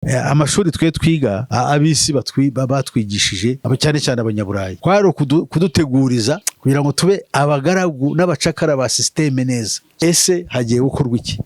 Amashuri twe twiga, ab'isi batwigishije, cyane cyane Abanyaburayi, kwari kuduteguriza kugira ngo tube abagaragu n'abacakara ba système neza. Ese hagiye gukorwa iki?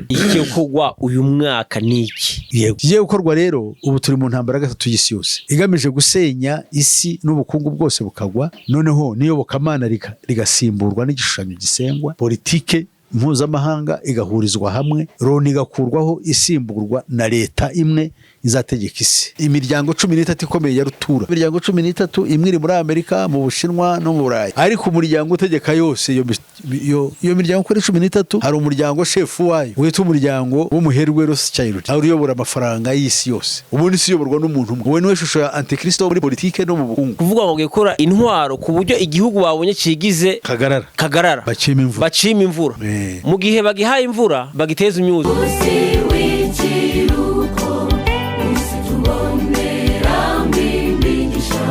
Ikigiye gukorwa uyu mwaka ni iki? Yego, ikigiye gukorwa rero, ubu turi mu ntambara ya gatatu y'isi yose igamije gusenya isi n'ubukungu bwose bukagwa, noneho n'iyobokamana rigasimburwa n'igishushanyo gisengwa, politike mpuzamahanga igahurizwa hamwe, Loni igakurwaho isimburwa na leta imwe izategeka isi. Imiryango 13 ikomeye ya rutura, imiryango 13, imwe iri muri Amerika, mu Bushinwa no mu Burayi, ariko umuryango utegeka yose iyo miryango uko ari 13, hari umuryango shefu wayo witwa umuryango w'umuherwe Rothschild, aho uyobora amafaranga y'isi yose. Ubundi isi iyoborwa n'umuntu umwe, uwo niwe shusho ya antikristo muri politike no mu bukungu. Kuvuga ngo bagiye gukora intwaro ku buryo igihugu babonye cigize kagarara, kagarara, bacima imvura. Bacima imvura. Mu gihe bagihaye imvura, bagiteza imyuzu. Munsi w'ikiruhuko, munsi tuboneramo imigisha,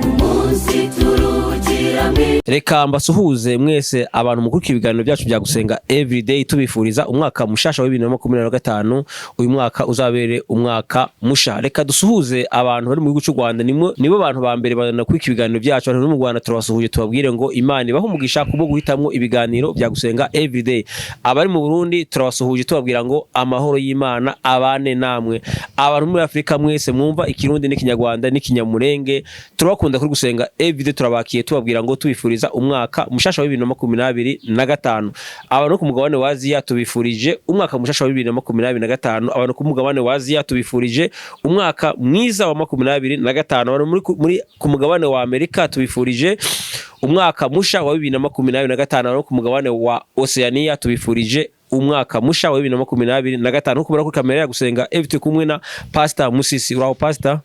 umunsi turuhukiramo. Reka mbasuhuze mwese abantu mukurikira ibiganiro byacu bya Gusenga Everyday, tubifuriza umwaka mushasha wa 2025. Uyu mwaka uzabere umwaka musha. Reka dusuhuze abantu bari mu gihugu cy'u Rwanda, nibo bantu ba mbere banakurikira ibiganiro byacu. Abantu bari mu Rwanda turabasuhuje, tubabwire ngo Imana ibahe umugisha kubwo guhitamwo ibiganiro bya Gusenga Everyday. Abari mu Burundi turabasuhuje, tubabwira ngo amahoro y'Imana abane namwe. Abantu muri Afurika mwese mwumva Ikirundi n'Ikinyarwanda n'Ikinyamurenge, turabakunda kuri Gusenga Everyday, turabakiye, tubabwira ngo tubifuriza umwaka mushasha wa 2025. Abantu ku mugabane wa Aziya tubifurije umwaka mushasha wa 2025. Abantu ku mugabane wa Aziya tubifurije umwaka mwiza wa 25. Abantu muri ku mugabane wa Amerika tubifurije umwaka musha wa 2025. Abantu ku mugabane wa Oceania tubifurije umwaka musha wa 2025. Nkuko mubona kuri kamera ya Gusenga Everyday, kumwe na Pastor Musisi. Uraho, Pastor?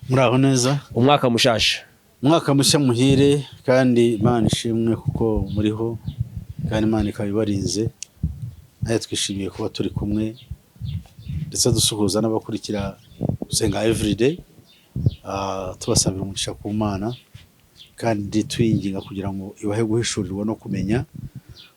Muraho neza. Umwaka mushasha. Umwaka mushya muhire, kandi Imana ishimwe kuko muriho, kandi Imana ikaba ibarinze. Nawe twishimiye kuba turi kumwe, ndetse dusuhuza n'abakurikira Gusenga Everyday, tubasabira umugisha ku Mana kandi tuyinginga kugira ngo ibahe guhishurirwa no kumenya,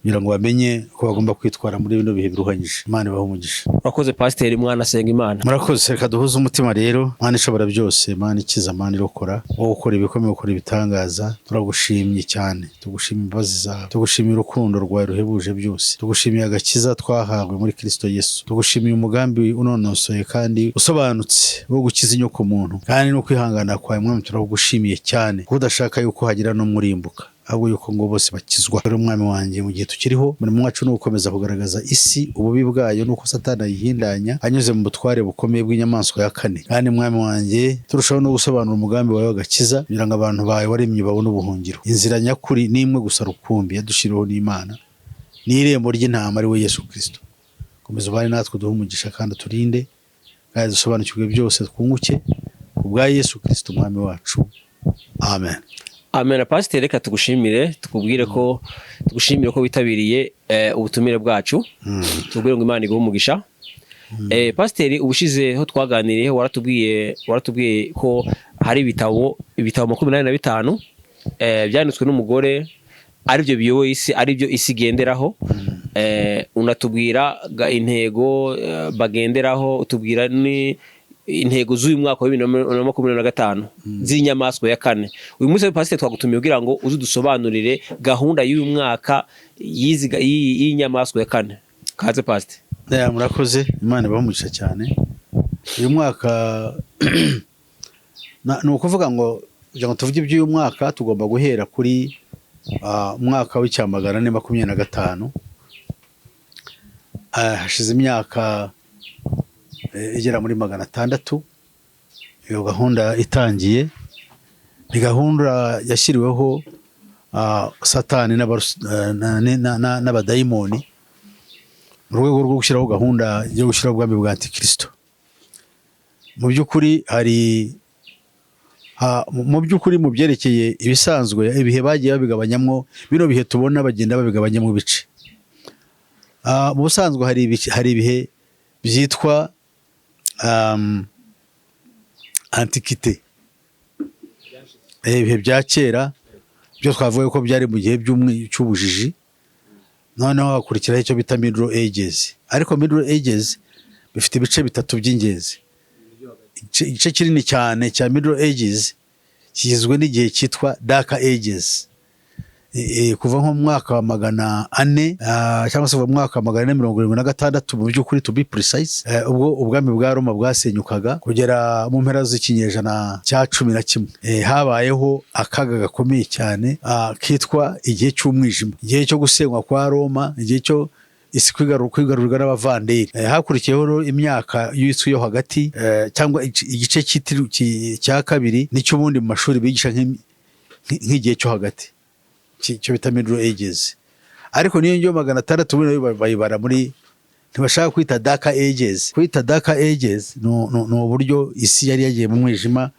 kugira ngo bamenye ko bagomba kwitwara muri bino bihe biruhanyije. Imana ibahe umugisha. Urakoze, Pasiteri. Mwana asenga Imana. Murakoze. Reka duhuze umutima rero. Mana ishobora byose, Mana ikiza, Mana irokora, wowe ukora ibikomeye, ukora ibitangaza, turagushimye cyane. Tugushimiye imbabazi zawe, tugushimiye urukundo rwawe ruhebuje byose, tugushimiye agakiza twahawe muri Kristo Yesu, tugushimiye umugambi unonosoye kandi usobanutse wo gukiza inyoko muntu, kandi no kwihangana kwawe. Mwami, turagushimiye cyane kuko udashaka yuko hagira n'umurimbuka, ahubwo yuko ngo bose bakizwa. Rero Umwami wanjye, mu gihe tukiriho, umurimo wacu ni ugukomeza kugaragaza isi ububi bwayo nuko Satani ayihindanya anyuze mu butware bukomeye bw'inyamaswa ya kane. Kandi Mwami wanjye, turushaho no gusobanura umugambi wawe w'agakiza, kugira ngo abantu bawe waremye babone ubuhungiro. Inzira nyakuri ni imwe gusa rukumbi yadushyiriweho n'Imana, ni irembo ry'intama, ari we Yesu Kristo. Komeza ubane natwe, duhe umugisha kandi uturinde, kandi dusobanukirwe byose, twunguke ku bwa Yesu Kristo Umwami wacu. Amen. Amen. Pasiteri, reka tugushimire, tukubwire ko tugushimire ko witabiriye ubutumire bwacu, tubwire ngo Imana iguhe umugisha. Pasiteri, ubushize ho twaganiriye waratubwiye ko hari ibitabo 85 byanditswe n'umugore, aribyo biyoboye isi, aribyo isi igenderaho. Unatubwira intego bagenderaho, utubwira ni intego z'uyu mwaka wa 2025 z'inyamaswa ya kane. Uyu munsi, Pasiteri, twagutumiye kugira ngo uze udusobanurire gahunda y'uyu mwaka y'iyi nyamaswa ya kane. Kaze, Pasiteri. Yeah, murakoze, Imana ibahe umugisha cyane. Uyu mwaka ni ukuvuga ngo kugira ngo tuvuge iby'uyu mwaka, tugomba guhera kuri umwaka w'1425. Hashize imyaka igera muri 600 iyo gahunda itangiye. Ni gahunda yashyiriweho Satani n'abadayimoni mu rwego rwo gushyiraho gahunda yo gushyiraho ubwami bwa antikristo. Mu by'ukuri hari mu by'ukuri mu byerekeye ibisanzwe, ibihe bagiye babigabanyamo, bino bihe tubona bagenda babigabanyamo ibice. Mu busanzwe hari ibihe byitwa antiquité, ibihe bya kera byo twavuga ko byari mu gihe cy'ubujiji, noneho hakurikiraho icyo bita Middle Ages. Ariko Middle Ages Bifite ibice bitatu by'ingenzi. Igice kinini cyane cya Middle Ages kigizwe n'igihe cyitwa Dark Ages. Kuva nko mu mwaka wa 400, cyangwa se kuva mu mwaka wa 476, mu by'ukuri, to be precise, ubwo ubwami bwa Roma bwasenyukaga, kugera mu mpera z'ikinyejana cya 11, habayeho akaga gakomeye cyane, kitwa igihe cy'umwijima, igihe cyo gusenywa kwa Roma, igihe cyo isi kwigarurirwa n'Abavanderi. Hakurikiyeho rero imyaka y'isi yo hagati, cyangwa igice cya kabiri, nicyo ubundi mu mashuri bigisha nk'igihe cyo hagati, cyo bita Middle Ages. Ariko niyo ngiyo 600 ubundi nayo bayibara muri, ntibashaka kwita Dark Ages. Kwita Dark Ages ni uburyo isi yari yagiye mu mwijima,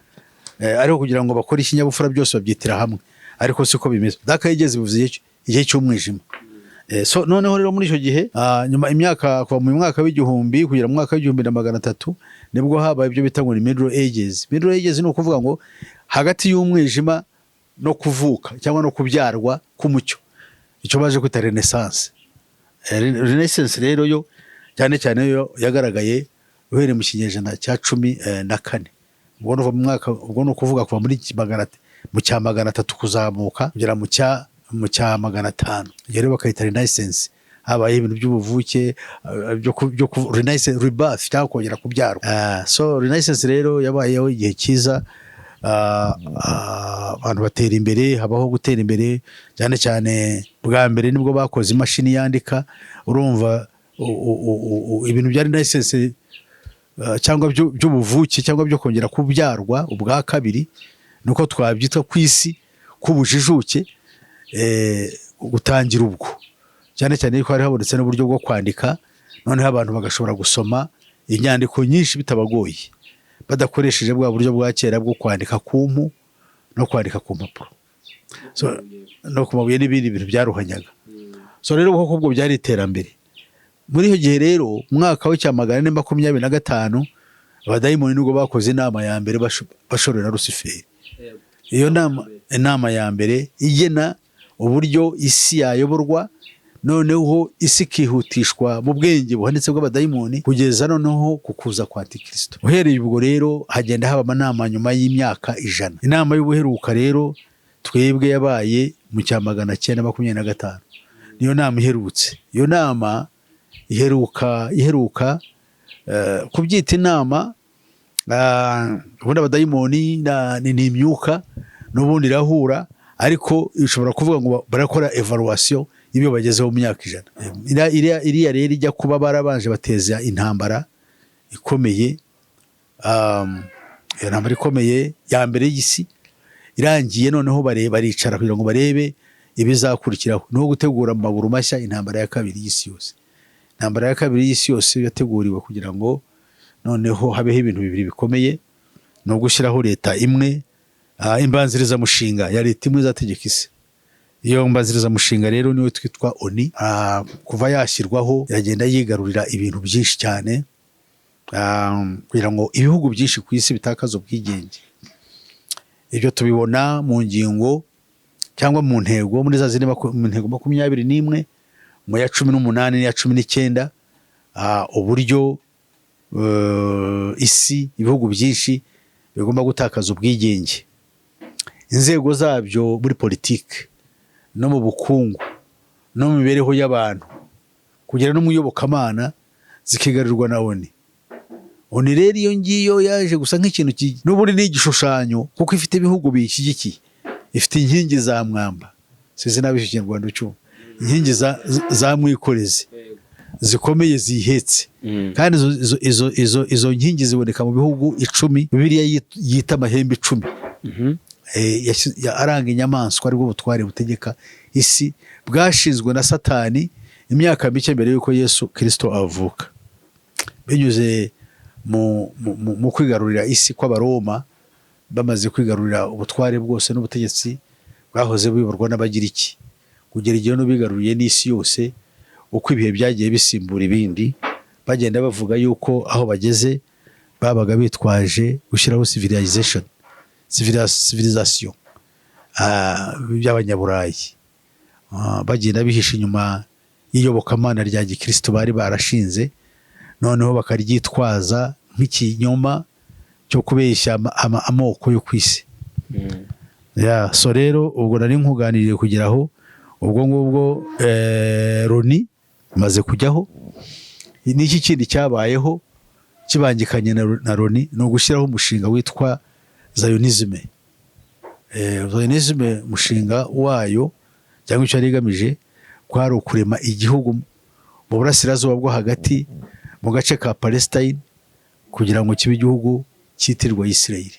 ariko kugira ngo bakore ikinyabupfura byose babyitira hamwe, ariko siko bimeze. Dark Ages bivuze igihe cy'umwijima. So noneho rero muri icyo gihe, nyuma imyaka kuva mu mwaka w'1000 kugera mu mwaka w'1300, nibwo habaye ibyo bita ngo ni Middle Ages. Middle Ages ni ukuvuga ngo hagati y'umwijima no kuvuka cyangwa no kubyarwa k'umucyo, icyo baje kwita Renaissance. Renaissance rero yo cyane cyane yo yagaragaye uhereye mu kinyejana cya 14. Ubwo ni mu mwaka, ubwo ni ukuvuga kuva muri mu cya 300 kuzamuka kugera mu cya 500. Iyo rero bakayita Renaissance. Habayeho ibintu by'ubuvuke, byo Renaissance, rebirth cyangwa kongera kubyarwa. So Renaissance rero yabayeho igihe cyiza, abantu batera imbere, habaho gutera imbere cyane cyane. Bwa mbere nibwo bakoze imashini yandika. Urumva ibintu bya Renaissance, cyangwa by'ubuvuke cyangwa byo kongera kubyarwa ubwa kabiri, nuko twabyita, ku isi k'ubujijuke, gutangira ubwo cyane cyane yuko hari habonetse n'uburyo bwo kwandika, noneho abantu bagashobora gusoma inyandiko nyinshi bitabagoye, badakoresheje bwa buryo bwa kera bwo kwandika ku mpu no kwandika ku mpapuro, so, no ku mabuye n'ibindi bintu byaruhanyaga. So rero koko ubwo byari iterambere. Muri icyo gihe rero, mu mwaka w'icya 425, abadayimoni nibwo bakoze inama ya mbere bashorera Rusiferi. Iyo nama, inama ya mbere igena uburyo isi yayoborwa, noneho isi ikihutishwa mu bwenge buhanitse bw'abadayimoni kugeza noneho ku kuza kwa Antikristo. Uhereye ubwo rero hagenda haba amanama nyuma y'imyaka 100. Inama y'ubuheruka rero twebwe yabaye mu cya 925, niyo nama iherutse. Iyo nama iheruka, kubyita inama, ubundi abadayimoni ni imyuka n'ubundi irahura, ariko ishobora kuvuga ngo barakora evaluation y'ibyo bagezeho mu myaka 100. Iriya rero ijya kuba, barabanje bateza intambara ikomeye. Iyo ntambara ikomeye ya mbere y'isi irangiye, noneho baricara kugira ngo barebe ibizakurikiraho, niho gutegura mu maguru mashya intambara ya kabiri y'isi yose. Intambara ya kabiri y'isi yose yateguriwe kugira ngo noneho habeho ibintu bibiri bikomeye: ni ugushyiraho leta imwe, imbanzirizamushinga ya leta imwe izategeka isi. Iyo mbanzirizamushinga rero niyo twitwa ONU. Kuva yashyirwaho iragenda yigarurira ibintu byinshi cyane, kugira ngo ibihugu byinshi ku isi bitakaze ubwigenge. Ibyo tubibona mu ngingo cyangwa mu ntego, muri za zindi mu ntego 21, mu ya 18 n'iya 19, uburyo isi, ibihugu byinshi bigomba gutakaza ubwigenge, inzego zabyo muri politiki no mu bukungu no mu mibereho y'abantu, kugera no mu iyobokamana, zikigarurirwa na ONU. ONU rero iyo ngiyo yaje gusa nk'ikintu n'ubundi ni igishushanyo, kuko ifite ibihugu biyishyigikiye, ifite inkingi za mwamba, sizi nabi icyo Kinyarwanda cyumva, inkingi za mwikorezi zikomeye zihetse. Kandi izo nkingi ziboneka mu bihugu 10 Bibiliya yita amahembe 10, aranga inyamaswa, aribwo butware butegeka isi, bwashinzwe na Satani imyaka mike mbere y'uko Yesu Kirisito avuka, binyuze mu kwigarurira isi kw'Abaroma, bamaze kwigarurira ubutware bwose n'ubutegetsi bwahoze buyoborwa n'Abagiriki, kugera igihe bigaruriye n'isi yose. Uko ibihe byagiye bisimbura ibindi, bagenda bavuga yuko aho bageze babaga bitwaje gushyiraho civilization, civilisation by'Abanyaburayi, bagenda bihisha inyuma y'iyobokamana rya gikristo bari barashinze. Noneho bakaryitwaza nk'ikinyoma cyo kubeshya amoko yo ku isi. Ya, so rero ubwo nari nkuganiriye kugeraho ubwo ngubwo. Loni imaze kujyaho. N'iki kindi cyabayeho kibangikanye na Loni ni ugushyiraho umushinga witwa Zionisme. Zionisme, umushinga wayo cyangwa icyo yari igamije kwari ukurema igihugu mu burasirazuba bwo hagati, mu gace ka Palestine, kugira ngo kibe igihugu cyitirwa Israel.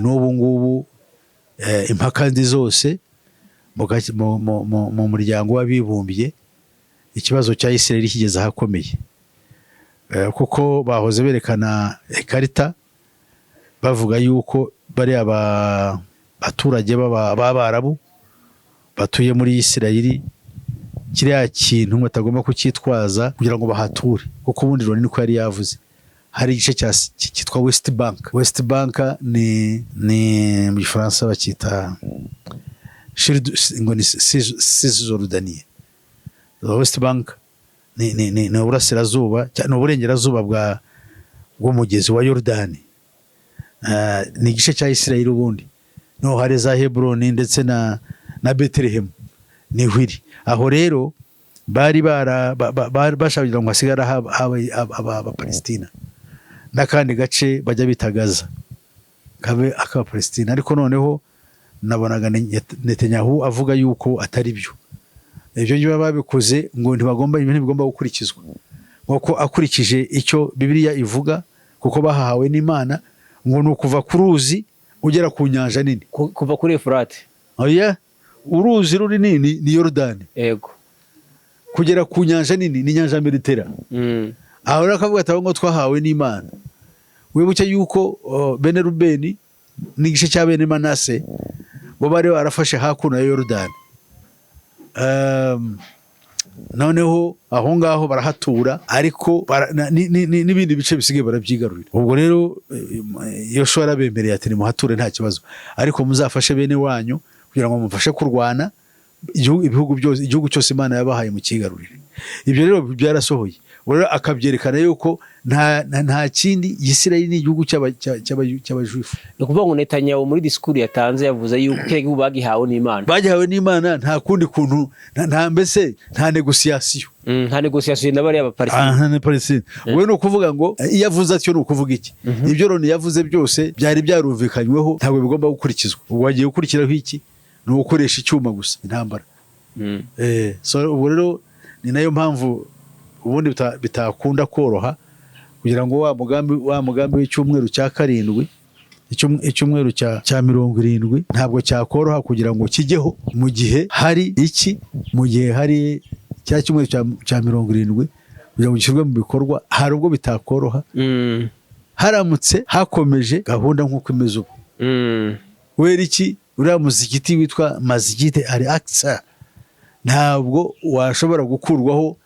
N'ubu ngubu impaka ndi zose mu muryango w'abibumbye, ikibazo cya Israel kigeze ahakomeye. Kuko bahoze berekana ikarita bavuga yuko bariya baturage b'Abarabu batuye muri Israel, kiriya kintu batagomba kucyitwaza kugira ngo bahature, kuko ubundi Loni niko yari yavuze. Hari igice cyitwa West Bank. West Bank ni mu Gifaransa bacyita ngo ni Cisjordanie. West Bank ni uburasirazuba, ni uburengerazuba bw'umugezi wa Yorodani. Ni igice cya Israel ubundi. No hari za Hebroni ndetse na Bethlehem niho iri. Aho rero bari bara bashaka kugira ngo hasigare Abapalestina, n'akandi gace bajya bita Gaza kabe ak'Abapalestina. Ariko noneho nabonaga Netanyahu avuga yuko atari byo, ibyo ngibyo babikoze ngo ntibagomba, ibintu bigomba gukurikizwa nk'uko akurikije icyo Bibiliya ivuga, kuko bahawe n'Imana, ngo ni ukuva ku ruzi ugera ku nyanja nini. Kuva kuri Efurate. Oya, uruzi runini ni Yorodani. Kugera ku nyanja nini ni inyanja Meditera. Aho rero akavuga ati aho ngo twahawe n'Imana. Wibuke yuko bene Rubeni n'igice cya bene Manase bo bari barafashe hakuno ya Yorodani. Noneho aho ngaho barahatura, ariko n'ibindi bice bisigaye barabyigarurira. Ubwo rero Yoshuwa yarabemereye ati nimuhature nta kibazo, ariko muzafashe bene wanyu kugira ngo mumufashe kurwana, ibihugu byose, igihugu cyose Imana yabahaye mukigarurire. Ibyo rero byarasohoye. Ubwo rero akabyerekana yuko nta kindi, Isirayeli ni igihugu cy'Abajuifu. Ni ukuvuga ngo Netanyahu muri disikuru yatanze yavuze yuko kiriya gihugu bagihawe n'Imana. Bagihawe n'Imana, nta kundi kuntu, nta mbese nta négociation. Nta négociation na bariya Bapalestina. Aha ni Palestine. Ubwo ni ukuvuga ngo iyo avuze atyo ni ukuvuga iki? Ibyo Loni yavuze byose byari byarumvikanyweho, ntabwo bigomba gukurikizwa. Ubwo hagiye gukurikiraho iki? Ni ugukoresha icyuma gusa, intambara. So ubwo rero ni nayo mpamvu ubundi bitakunda koroha kugira ngo wa mugambi w'icyumweru cya karindwi, icyumweru cya 70, ntabwo cyakoroha kugira ngo kijyeho mu gihe hari iki, mu gihe hari cya cyumweru cya 70, kugira ngo gishyirwe mu bikorwa hari ubwo bitakoroha haramutse hakomeje gahunda nk'uko imeze ubu. Kubera iki? Uriya muzigiti witwa Mazigite Al Aqsa ntabwo washobora gukurwaho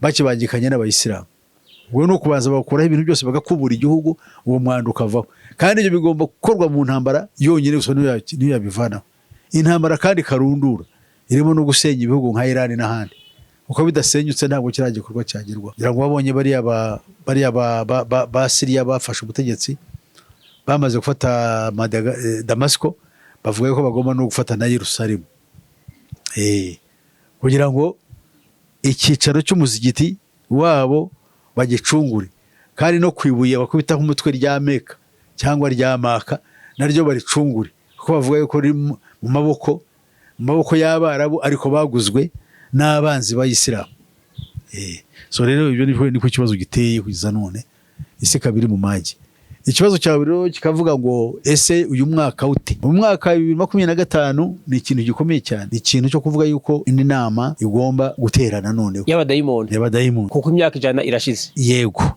bakibangikanye n'Abayisilamu. Ubwo ni ukubanza bakuraho ibintu byose, bagakubura igihugu, uwo mwanda ukavaho. Kandi ibyo bigomba gukorwa mu ntambara yonyine gusa niyo yabivanaho. Intambara kandi karundura irimo no gusenya ibihugu nka Iran n'ahandi, kuko bidasenyutse ntabwo kiriya gikorwa cyagerwaho. Kugira ngo babonye bariya ba Siriya bafashe ubutegetsi, bamaze gufata Damasiko, bavuga ko bagomba no gufata na Yerusalemu, kugira ngo icyicaro cy'umuzigiti wabo bagicungure, kandi no ku ibuye bakubitaho umutwe rya Meka cyangwa rya Maka naryo baricungure, kuko bavuga yuko riri mu maboko y'Abarabu, ariko baguzwe n'abanzi b'Abayisilamu. So rero ibyo niko ikibazo giteye kugeza none, isi ikaba iri mu mage. Ikibazo cyawe rero kikavuga ngo ese uyu mwaka ute? Mu mwaka wa 2025 ni ikintu gikomeye cyane, ni ikintu cyo kuvuga yuko indi nama igomba guterana noneho y'abadayimoni, y'abadayimoni, kuko imyaka 100 irashize. Yego,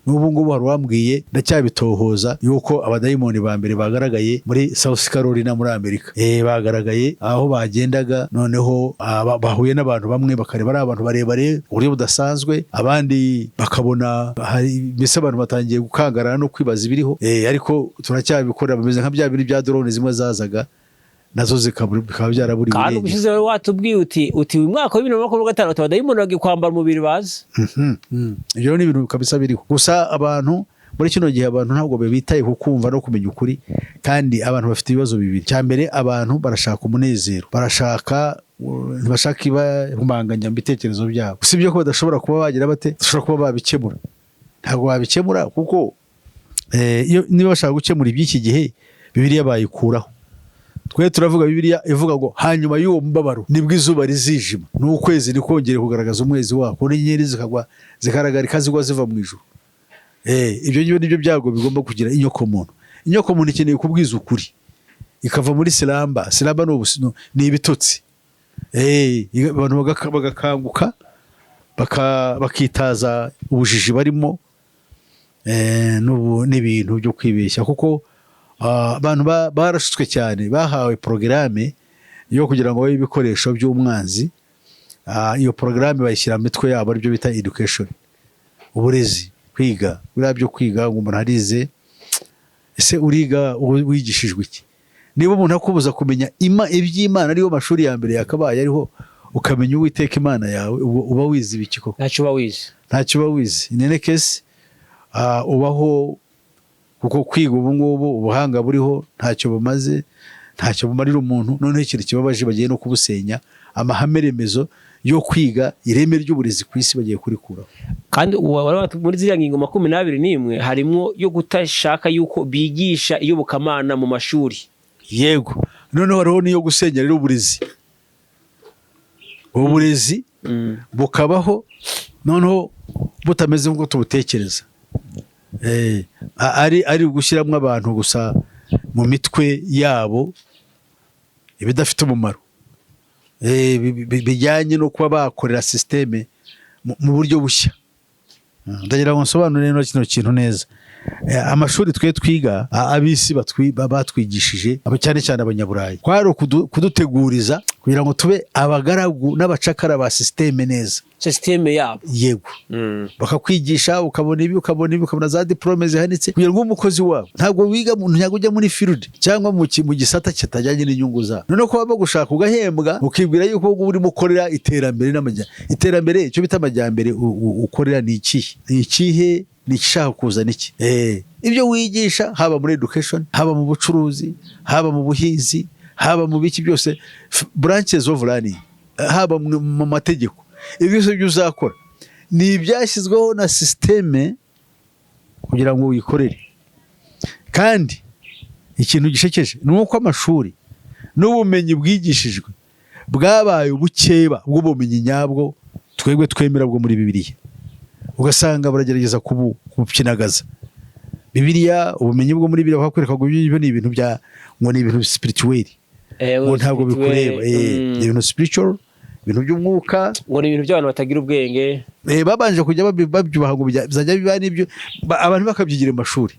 n'ubu ngubu hari uwambwiye, ndacyabitohoza, yuko abadayimoni ba mbere bagaragaye muri South Carolina muri Amerika. Bagaragaye aho bagendaga, noneho bahuye n'abantu bamwe bakareba ari abantu barebare ku buryo budasanzwe, abandi bakabona hari mbese abantu batangiye gukangarana no kwibaza ibiriho. Ariko turacyabikora, bameze nka bya bindi bya drone zimwe zazaga. Nazo bikaba byaraburiwe Kandi irengero. Ubushize wari watubwiye uti uyu mwaka wa 2025 uti abadayimoni bagiye kwambara umubiri bazi. Ibyo ni ibintu kabisa biriho. Gusa abantu muri kino gihe, abantu ntabwo bitaye ku kumva no kumenya ukuri. Kandi abantu bafite ibibazo bibiri. Cya mbere, abantu barashaka umunezero, barashaka ntibashaka ibahumanganya mu bitekerezo byabo. Usibye ko badashobora kuba bagira bate, bashobora kuba babikemura, ntabwo babikemura, kuko iyo niba bashaka gukemura iby'iki gihe, Bibiliya bayikuraho. Twe turavuga Bibiliya ivuga ngo hanyuma y'uwo mubabaro nibwo izuba rizijima, n'ukwezi ntikongere kugaragaza umwezi wako, n'inyenyeri zikagwa zikaragarika zigwa ziva mu ijuru. Ibyo ngibyo nibyo byago bigomba kugira inyokomuntu. Inyokomuntu ikeneye kubwiza ukuri, ikava muri slumber. Slumber ni ibitotsi. Abantu bagakanguka, bakitaza ubujiji barimo, n'ibintu byo kwibeshya, kuko abantu barashutswe cyane, bahawe porogaramu yo kugira ngo babe ibikoresho by'umwanzi. Iyo porogaramu bayishyira mu mitwe yabo, aribyo bita education, uburezi, kwiga. Buriya byo kwiga ngo umuntu arize, ese uriga wigishijwe iki? Niba umuntu akubuza kumenya iby'Imana, ariyo mashuri ya mbere yakabaye ariho, ukamenya Uwiteka Imana yawe, uba wize ibiki koko? Ntacyo uba wize. Ntacyo uba wize. In any case, ubaho kuko kwiga ubu ngubu, ubuhanga buriho ntacyo bumaze, ntacyo bumarira umuntu. Noneho ikintu kibabaje, bagiye no kubusenya. Amahame remezo yo kwiga, ireme ry'uburezi ku isi bagiye kurikuraho. Kandi muri ziriya ngingo 21 harimo yo kutashaka yuko bigisha iyobokamana mu mashuri. Yego, noneho hariho n'iyo gusenya rero uburezi. Uburezi bukabaho noneho butameze nk'uko tubutekereza. Ari gushyiramo abantu gusa mu mitwe yabo ibidafite umumaro, bijyanye no kuba bakorera système mu buryo bushya. Ndagira ngo nsobanure rero kino kintu neza. Amashuri twe twiga, ab'isi batwigishije, cyane cyane Abanyaburayi, kwari kuduteguriza kugira ngo tube abagaragu n'abacakara ba système neza. Système yabo. Yego. Bakakwigisha, ukabona ibi, ukabona ibi, ukabona za diplôme zihanitse, kugira ngo ube umukozi wabo. Ntabwo wiga ntabwo ujya muri field cyangwa mu gisata kitajyanye n'inyungu zabo. Noneho kuba bagushaka ugahembwa, ukibwira yuko uba urimo ukorera iterambere iterambere, icyo bita amajyambere, ukorera ni ikihe? Ni ikihe? Ni ikishaka kuzana iki? Ibyo wigisha, haba muri education, haba mu bucuruzi, haba mu buhinzi, haba mu biki byose, branches of learning, haba mu mategeko, ibyo byose byo uzakora ni ibyashyizweho na système kugira ngo wikorere. Kandi ikintu gishekeje ni uko amashuri n'ubumenyi bwigishijwe bwabaye ubukeba bw'ubumenyi nyabwo twebwe twemera bwo muri Bibiliya. Ugasanga baragerageza kubupyinagaza Bibiliya, ubumenyi bwo muri Bibiliya, bakwereka ngo ibyo ni ibintu bya, ngo ni ibintu spirituel, ngo ntabwo bikureba, ni ibintu spiritual, ibintu by'umwuka. Ngo ni ibintu by'abantu batagira ubwenge. Babanje kujya babyubaha ngo bizajya biba n'ibyo, abantu bakabyigira mu mashuri.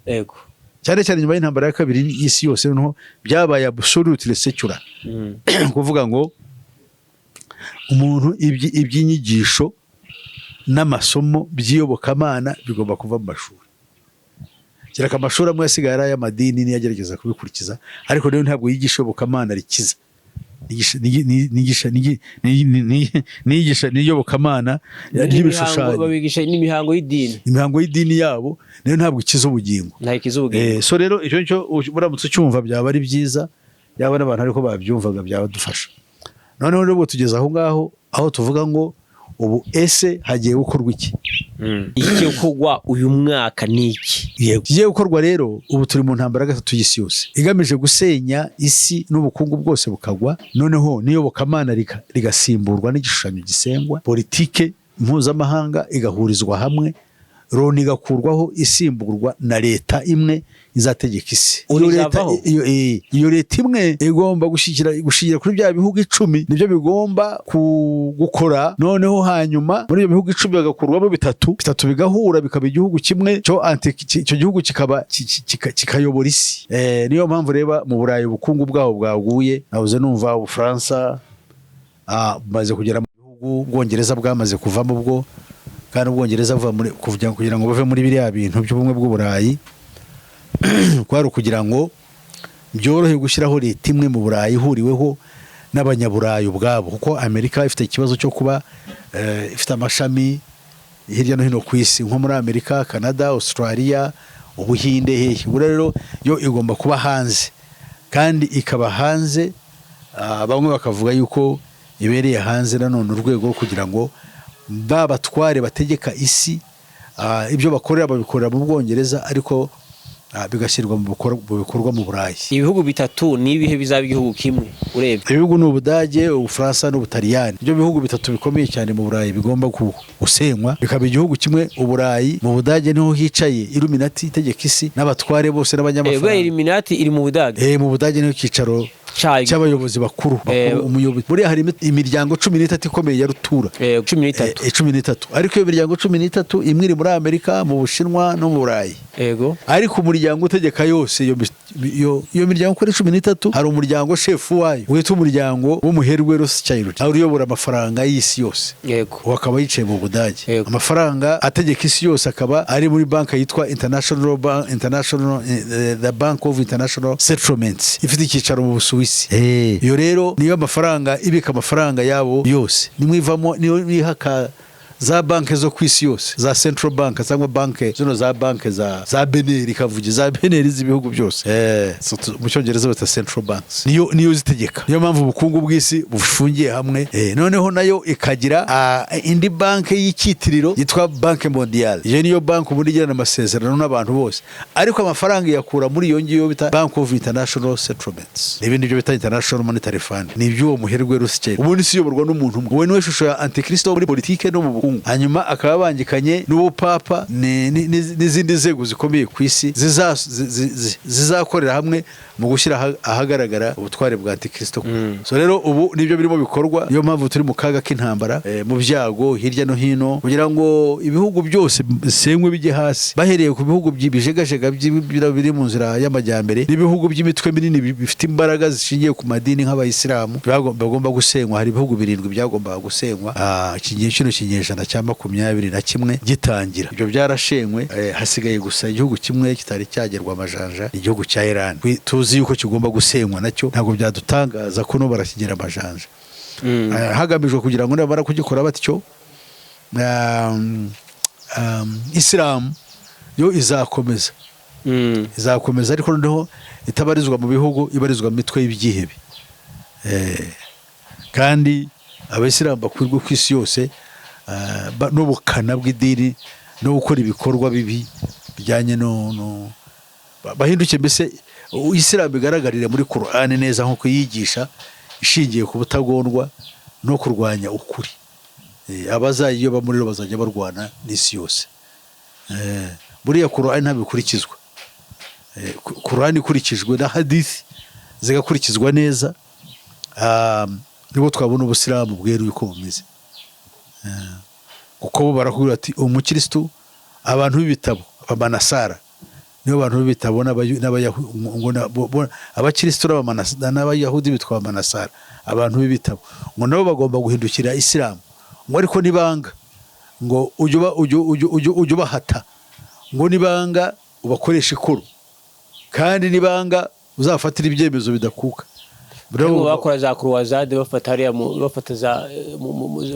Cyane cyane nyuma y'intambara ya kabiri y'isi yose, noneho byabaye absolutely secular, kuvuga ngo umuntu iby'inyigisho n'amasomo by'iyobokamana bigomba kuva mu mashuri, kereka amashuri amwe asigaye ari ay'amadini niyo agerageza kubikurikiza, ariko rero ntabwo yigisha iyobokamana rikiza. Niyigisha n'iyobokamana ry'ibishushanyo. Babigisha n'imihango y'idini. Imihango y'idini yabo nayo ntabwo ikiza ubugingo. Ntayikiza ubugingo. So rero icyo cyo uramutse ucyumva byaba ari byiza, yaba n'abantu ariko babyumvaga byabadufasha. Noneho rero ubwo tugeze aho ngaho, aho tuvuga ngo ubu ese hagiye gukorwa iki? Ikigiye gukorwa uyu mwaka ni iki? Yego, ikigiye gukorwa rero, ubu turi mu ntambara ya gatatu y'isi yose igamije gusenya isi n'ubukungu bwose bukagwa, noneho n'iyobokamana rigasimburwa n'igishushanyo gisengwa, politike mpuzamahanga igahurizwa hamwe, Loni igakurwaho isimburwa na leta imwe izategeka isi. Onu Iyo leta izavaho? Iyo leta imwe igomba gushyigikira kuri bya bihugu 10, nibyo bigomba gukora. Noneho hanyuma muri ibyo bihugu 10 bagakurwamo bitatu, bitatu bigahura bikaba igihugu kimwe cyo icyo gihugu kikaba kikayobora isi. Niyo mpamvu reba mu Burayi ubukungu bwabo bwaguye. Nabuze numva Ubufaransa bumaze kugera mu bihugu, Ubwongereza bwamaze kuvamo ubwo, kandi Ubwongereza buva muri kugira ngo bave muri biriya bintu by'ubumwe bw'Uburayi kwari ukugira ngo Byorohe gushyiraho leta imwe mu Burayi ihuriweho n'Abanyaburayi ubwabo, kuko Amerika ifite ikibazo cyo kuba ifite amashami hirya no hino ku isi, nko muri Amerika, Canada, Australia, Ubuhinde, hehe. Ubu rero yo igomba kuba hanze, kandi ikaba hanze, bamwe bakavuga yuko ibereye hanze nanone urwego rwo kugira ngo ba batware bategeka isi, ibyo bakorera babikorera mu Bwongereza, ariko bigashyirwa mu bikorwa mu Burayi. Ibihugu bitatu ni ibihe bizaba igihugu kimwe urebye? Ibihugu ni Ubudage, Ubufaransa n'Ubutaliyani. Ibyo bihugu bitatu bikomeye cyane mu Burayi bigomba gusenywa bikaba igihugu kimwe, Uburayi. Mu Budage niho hicaye Illuminati itegeka isi n'abatware bose n'abanyamafaranga. Illuminati iri mu Budage? Mu Budage niho icyicaro Cyayo. cy'abayobozi bakuru. Umuyobozi buriya hari imiryango 13 ikomeye ya rutura. 13. 13, ariko iyo miryango 13 imwe iri muri Amerika, mu Bushinwa no mu Burayi. Ariko umuryango utegeka yose iyo miryango uko ari 13, hari umuryango shefu wayo witwa umuryango w'umuherwe Rothschild, aho uyobora amafaranga y'isi yose. Uwo akaba yicaye mu Budage. Amafaranga ategeka isi yose akaba ari muri banki yitwa International Bank, International the Bank of International Settlements, ifite icyicaro mu Busuwisi. Iyo rero niyo amafaranga ibika amafaranga yabo yose, nimwe ivamo, niyo ihaka za banki zo ku isi yose, za central bank cyangwa banki zino za banki za BNR, ikavuga za BNR z'ibihugu byose. So mu Cyongereza bita central banks. Niyo zitegeka, niyo mpamvu ubukungu bw'isi bufungiye hamwe. Noneho nayo ikagira indi banki y'icyitiriro yitwa Banque Mondiale. Iyo niyo banki ubundi igirana amasezerano n'abantu bose, ariko amafaranga iyakura muri iyo ngiyo bita Bank of International Settlements n'ibindi byo bita International Monetary Fund. Ni iby'uwo muherwe Rothschild. Ubundi isi iyoborwa n'umuntu umwe, uwo niwe shusho ya antikristo muri politike no mu bukungu. Hanyuma akaba abangikanye n'ubupapa n'izindi nzego zikomeye ku isi zizakorera hamwe mu gushyira ahagaragara ubutware bwa antikristo. So rero ubu nibyo birimo bikorwa, niyo mpamvu turi mu kaga k'intambara, mu byago hirya no hino, kugira ngo ibihugu byose bisenywe bijye hasi, bahereye ku bihugu by'ibijegajega biri mu nzira y'amajyambere n'ibihugu by'imitwe minini bifite imbaraga zishingiye ku madini nk'Abayisilamu bagomba gusenywa. Hari ibihugu birindwi byagombaga gusenywa iki gihe, kino kinyejana cya 21 gitangira. Ibyo byarashenywe, hasigaye gusa igihugu kimwe kitari cyagerwa amajanja, igihugu cya Iran. Tuzi yuko kigomba gusenywa nacyo, ntabwo byadutangaza ko no barakigera amajanja, hagamijwe kugira ngo nibamara kugikora batyo, Isilamu yo izakomeza, izakomeza, ariko noneho itabarizwa mu bihugu, ibarizwa mu mitwe y'ibyihebe. Kandi Abayisilamu bakwirwa ku isi yose, n'ubukana bw'idini no gukora ibikorwa bibi bijyanye no bahinduke mbese Isilamu igaragarire muri Qur'ani neza nk'uko yigisha, ishingiye ku butagondwa no kurwanya ukuri. Abazayiyoba muri bo bazajya barwana n'isi yose. Buriya Qur'ani ntabwo ikurikizwa. Qur'ani ikurikijwe na hadithi zigakurikizwa neza, nibwo twabona Ubusilamu bweruye uko bumeze. Kuko bo barakubwira ati umukristu, abantu b'ibitabo, Abamanasara nibo bantu b'ibitabo, ngo Abakristu n'Abayahudi bitwa Abamanasara, abantu b'ibitabo, ngo nabo bagomba guhindukira Isilamu, ngo ariko nibanga ngo ujye ubahata, ngo nibanga ubakoreshe ikoro, kandi nibanga uzafatira ibyemezo bidakuka. Ngo bakora za croisade, bafata hariya bafata za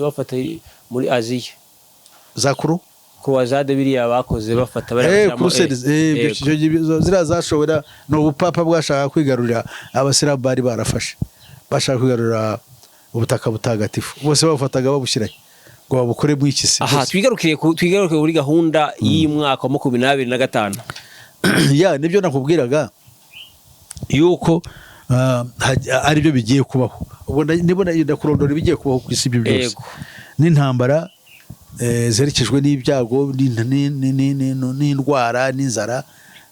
bafata muri Aziya. Za kuru Croisade biriya bakoze bafata bariya Crusades, ziriya zashobora ni ubupapa bwashaka kwigarurira Abasilamu bari barafashe, bashaka kwigarurira ubutaka butagatifu bose, babufataga babushyirahe ngo babukoremo iki se? Aha twigarukire kuri gahunda y'umwaka wa 2025. Ya, nibyo nakubwiraga yuko aribyo bigiye kubaho. Ubwo ndibona ndakurondora ibigiye kubaho ku isi, ibyo byose n'intambara, zerekejwe n'ibyago n'indwara n'inzara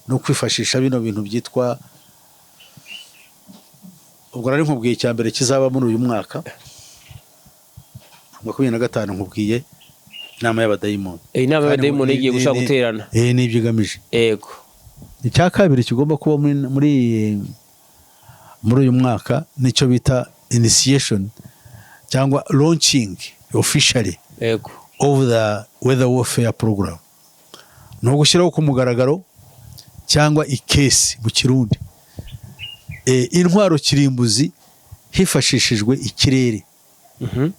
no kwifashisha bino bintu byitwa. Ubwo nari nkubwiye icya mbere kizaba muri uyu mwaka 25, nkubwiye inama y'abadayimoni. Inama Kandi y'abadayimoni igiye gushaka guterana. N'ibyo igamije. Icya kabiri kigomba kuba muri uyu mwaka nicyo bita initiation cyangwa launching officially of the weather warfare program, ni ugushyiraho ku mugaragaro cyangwa ikesi mu Kirundi. Intwaro kirimbuzi hifashishijwe ikirere.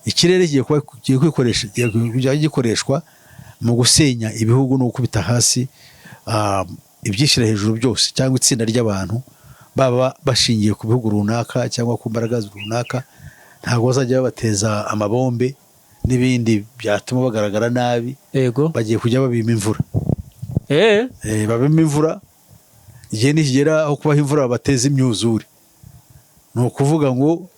Ikirere kigiye kwikoresha, kigiye kujya gikoreshwa mu gusenya ibihugu no gukubita hasi ibyishyira hejuru byose cyangwa itsinda ry'abantu, baba bashingiye ku bihugu runaka cyangwa ku mbaraga runaka. Ntabwo bazajya babateza amabombe n'ibindi byatuma bagaragara nabi. Bagiye kujya babima imvura. Babima imvura. Igihe nikigera aho kubaha imvura, bateza imyuzure. Ni ukuvuga ngo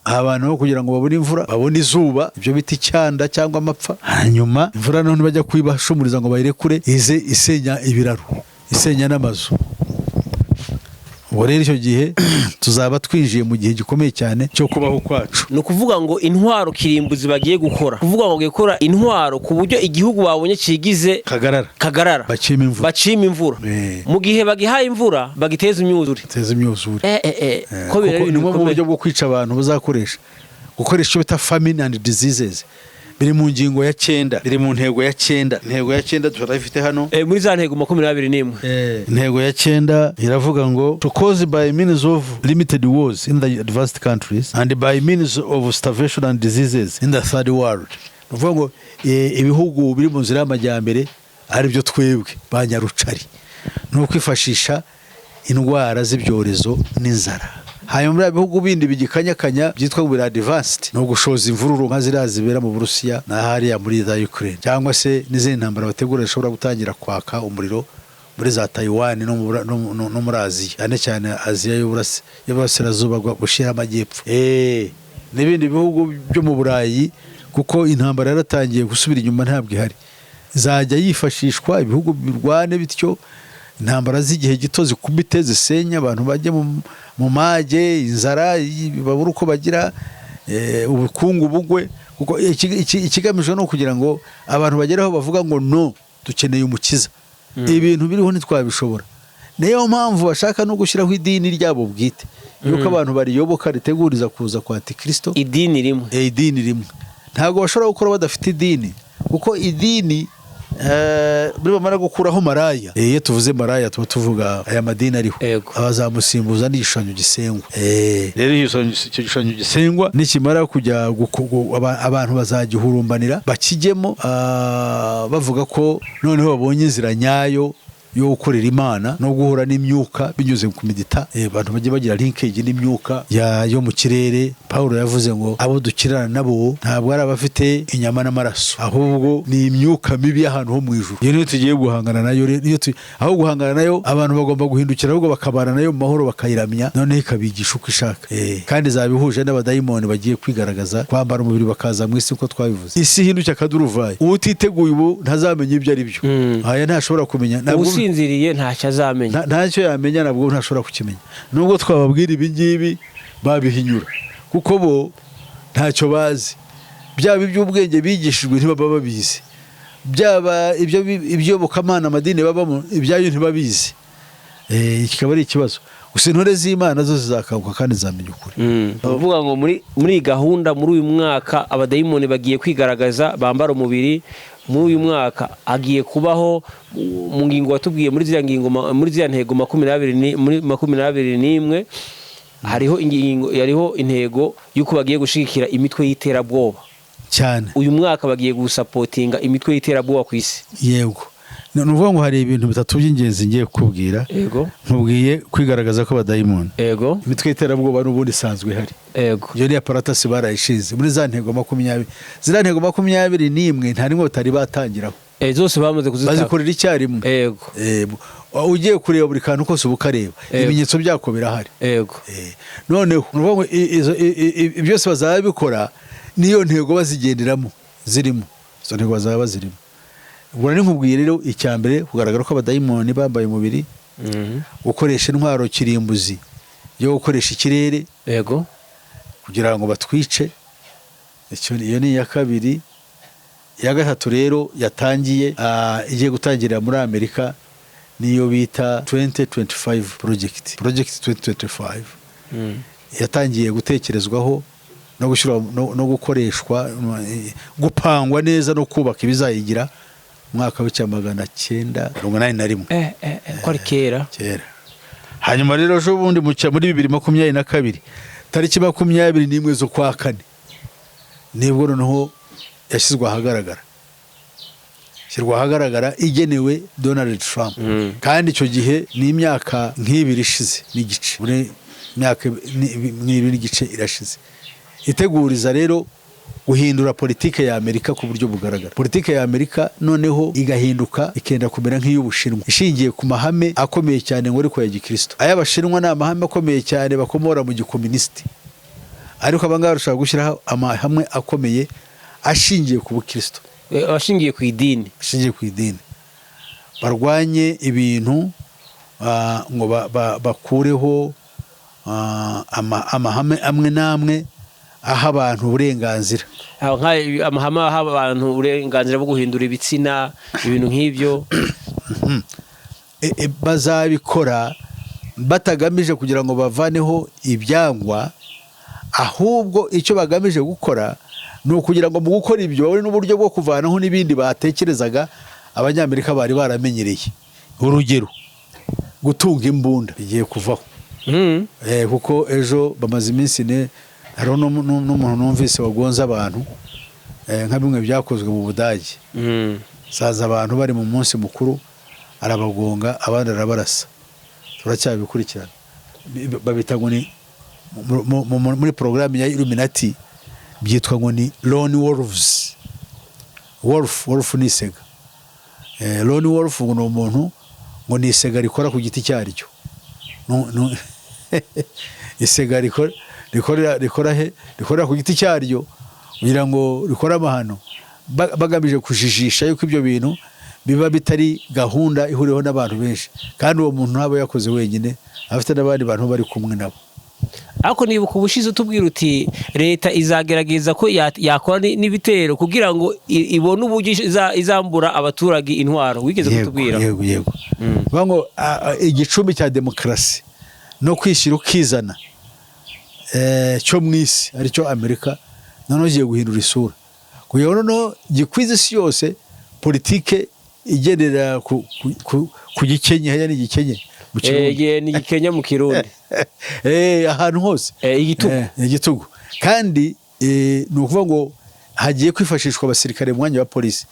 abantu aho kugira ngo babone imvura, babone izuba, ibyo bita icyanda cyangwa amapfa. Hanyuma imvura noneho bajya kuyibashumuriza ngo bayirekure, ize isenya ibiraro, isenya n'amazu. Ubwo rero icyo gihe tuzaba twinjiye mu gihe gikomeye cyane cyo kubaho kwacu. Ni ukuvuga ngo intwaro kirimbuzi bagiye gukora, kuvuga ngo bagiye gukora intwaro ku buryo igihugu babonye kigize kagarara, kagarara, bacima imvura. Bacima imvura. Mu gihe bagihaye imvura, bagiteza imyuzure. Teza imyuzure. Ko Kuko biri ni ibintu bumwe mu bikomeye. buryo bwo kwica abantu bazakoresha, gukoresha icyo bita famine and diseases. Biri mu ngingo ya 9, biri mu ntego ya 9. Intego ya 9 turayifite hano. Muri za ntego 21. Intego ya 9 iravuga ngo "to cause by means of limited wars in the advanced countries and by means of starvation and diseases in the third world". Ni ukuvuga ngo ibihugu biri mu nzira y'amajyambere, ari byo twebwe ba nyarucari, ni ukwifashisha indwara z'ibyorezo n'inzara. Hanyuma muri bihugu bindi bigikanyakanya byitwa ngo biri advanced, ni ugushoza imvururu nka ziriya zibera mu Burusiya na hariya muri za Ukraine, cyangwa se n'izindi ntambara bategura zishobora gutangira kwaka umuriro muri za Taiwan no muri Aziya, cyane cyane Aziya y'Uburasirazuba bushyira amajyepfo, n'ibindi bihugu byo mu Burayi, kuko intambara yaratangiye gusubira inyuma, ntabwo ihari. Izajya yifashishwa ibihugu birwane bityo, intambara z'igihe gito zikubite, zisenya abantu, bajye mu mage, inzara, babure uko bagira, ubukungu bugwe. Kuko ikigamijwe ni ukugira ngo abantu bagere aho bavuga ngo "No, dukeneye umukiza, ibintu biriho ntitwabishobora." Niyo mpamvu bashaka no gushyiraho idini ryabo bwite, yuko abantu bariyoboka, riteguriza kuza kwa Antikristo. Idini rimwe. Idini rimwe. Ntabwo bashobora gukora badafite idini, kuko idini bamara gukuraho maraya. Iyo tuvuze maraya tuba tuvuga aya madini ariho. Abazamusimbuza n'igishushanyo gisengwa. Rero icyo gishushanyo gisengwa nikimara kujya abantu bazagihurumbanira, bakijyemo, bavuga ko noneho babonye inzira nyayo yo gukorera Imana no guhura n'imyuka binyuze ku medita. Abantu bajye bagira linkage n'imyuka yo mu kirere. Paulo yavuze ngo abo dukirana nabo ntabwo ari abafite inyama n'amaraso, ahubwo ni imyuka mibi y'ahantu ho mu ijuru. Iyo niyo tugiye guhangana nayo. Rero niyo aho guhangana nayo, abantu bagomba guhindukira, ahubwo bakabana nayo mu mahoro, bakayiramya, noneho ikabigisha uko ishaka. Kandi izaba ihuje n'abadayimoni bagiye kwigaragaza, kwambara umubiri bakaza mu isi. Uko twabivuze, isi ihinduke akaduruvayi. Utiteguye ubu ntazamenya ibyo ari byo. Aya ntashobora kumenya ntabwo. Usinziriye ntacyo azamenya. Ntacyo yamenya, nabwo ntashobora kukimenya. Nubwo twababwira ibi ngibi babihinyura, kuko bo ntacyo bazi. Byaba iby'ubwenge bigishijwe ntibaba babizi, byaba ibyo iby'Iyobokamana, amadini babamo, ibyayo ntibabizi. Kikaba ari ikibazo. Gusa intore z'Imana zo zizakanguka kandi zizamenya ukuri. Uvuga ngo muri iyi gahunda, muri uyu mwaka, abadayimoni bagiye kwigaragaza bambara umubiri. Muri uyu mwaka hagiye kubaho mu ngingo watubwiye, muri ziriya ngingo muri ziriya ntego 20 muri 21, hariho ingingo, hariho intego y'uko bagiye gushigikira imitwe y'iterabwoba. Cyane. Uyu mwaka bagiye gusapotinga imitwe y'iterabwoba ku isi. Yego, ni ukuvuga ngo hari ibintu bitatu by'ingenzi ngiye kukubwira. Nkubwiye kwigaragaza ko abadayimoni, imitwe y'iterabwoba n'ubundi isanzwe ihari. Iyo ni apparatus barayishinze muri za ntego 20. Ziriya ntego 21 nta rimwe batari batangiraho. Zose bamaze kuzitanga. Bazikorera icyarimwe. Ugiye kureba buri kantu kose uba ukareba, ibimenyetso byako birahari. Noneho ni ukuvuga ngo byose bazaba babikora n'iyo ntego bazigenderamo, zirimo izo ntego bazaba bazirimo. Ubwo nari nkubwiye rero icya mbere, kugaragara ko abadayimoni bambaye umubiri, gukoresha intwaro kirimbuzi yo gukoresha ikirere kugira ngo batwice. Iyo ni iya kabiri. Iya gatatu rero yatangiye, igiye gutangirira muri Amerika, niyo bita 2025 project, project 2025. Yatangiye gutekerezwaho no gushyirwa no gukoreshwa, gupangwa neza no kubaka ibizayigira mu mwaka w'1981. Ko ari kera. Kera. Hanyuma rero ejo bundi muri 2022, tariki 21 z'ukwa kane, nibwo noneho yashyizwe ahagaragara, ishyirwa ahagaragara igenewe Donald Trump. Kandi icyo gihe ni imyaka nk'ibiri ishize n'igice, muri imyaka nk'ibiri n'igice irashize, iteguriza rero guhindura politike ya Amerika ku buryo bugaragara. Politike ya Amerika noneho igahinduka, ikenda kumera nk'iy'Ubushinwa, ishingiye ku mahame akomeye cyane ngo ariko ya gikristo. Ay'Abashinwa ni amahame akomeye cyane bakomora mu gikomunisiti, ariko abangaba bashobora gushyiraho amahame akomeye ashingiye ku bukristo. Abashingiye ku idini. Ashingiye ku idini, barwanye ibintu ngo bakureho amahame amwe n'amwe aha abantu uburenganzira. Aho amahame aha abantu uburenganzira bwo guhindura ibitsina, ibintu nk'ibyo. Bazabikora batagamije kugira ngo bavaneho ibyangwa, ahubwo icyo bagamije gukora ni ukugira ngo mu gukora ibyo babone n'uburyo bwo kuvanaho n'ibindi batekerezaga Abanyamerika bari baramenyereye. Urugero, gutunga imbunda bigiye kuvaho. Kuko ejo bamaze iminsi ine hariho n'umuntu numvise wagonze abantu, nka bimwe byakozwe mu Budage. Saza abantu bari mu munsi mukuru, arabagonga, abandi arabarasa. Turacyabikurikirana. Babita ngo ni muri porogaramu ya Illuminati byitwa ngo ni lone wolves. Wolf, wolf ni isega. Lone wolf ngo ni umuntu, ngo ni isega rikora ku giti cyaryo. Isega rikora he? Rikorera ku giti cyaryo kugira ngo rikore amahano. Bagamije kujijisha yuko ibyo bintu biba bitari gahunda ihuriweho n'abantu benshi, kandi uwo muntu ntaba yakoze wenyine, afite n'abandi bantu bari kumwe nabo. Ariko nibuka ubushize utubwira uti leta izagerageza ko yakora n'ibitero kugira ngo ibone uburyo izambura abaturage intwaro, wigeze kutubwira. Yego. Bavuga ngo igicumbi cya demokarasi no kwishyira ukizana cyo mu isi aricyo Amerika, noneho kigiye guhindura isura kugira ngo noneho gikwize isi yose politike igendera ku gikenye. Hariya ni igikenye mu Kirundi. Ni igikenya mu Kirundi. Ahantu hose. Igitugu. Igitugu. Kandi ni ukuvuga ngo hagiye kwifashishwa abasirikare mu mwanya wa polisi.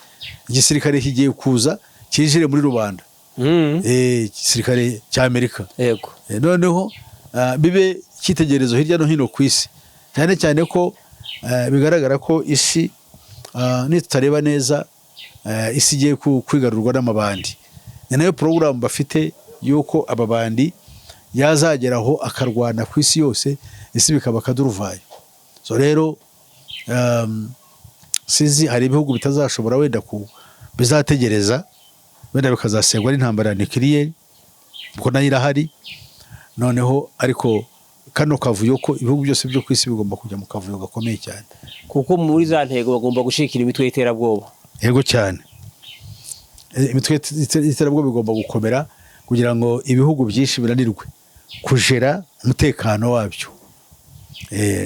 Igisirikare kigiye kuza cyinjire muri rubanda. Igisirikare cya Amerika. Noneho bibe icyitegererezo hirya no hino ku isi, cyane cyane ko bigaragara ko isi, nitutareba neza, isi igiye kwigarurwa n'amabandi. Ni nayo porogaramu bafite y'uko amabandi yazageraho akarwana ku isi yose, isi bikaba akaduruvayo. So rero sinzi, hari ibihugu bitazashobora wenda ku bizategereza, wenda bikazasengwa n'intambara ya nucléaire, kuko nayo irahari. Noneho ariko kano kavuyo ko ibihugu byose byo ku isi bigomba kujya mu kavuyo gakomeye cyane. Kuko muri za ntego bagomba gushikira imitwe y'iterabwoba. Yego cyane. Imitwe y'iterabwoba igomba gukomera kugira ngo ibihugu byinshi binanirwe kujera umutekano wabyo.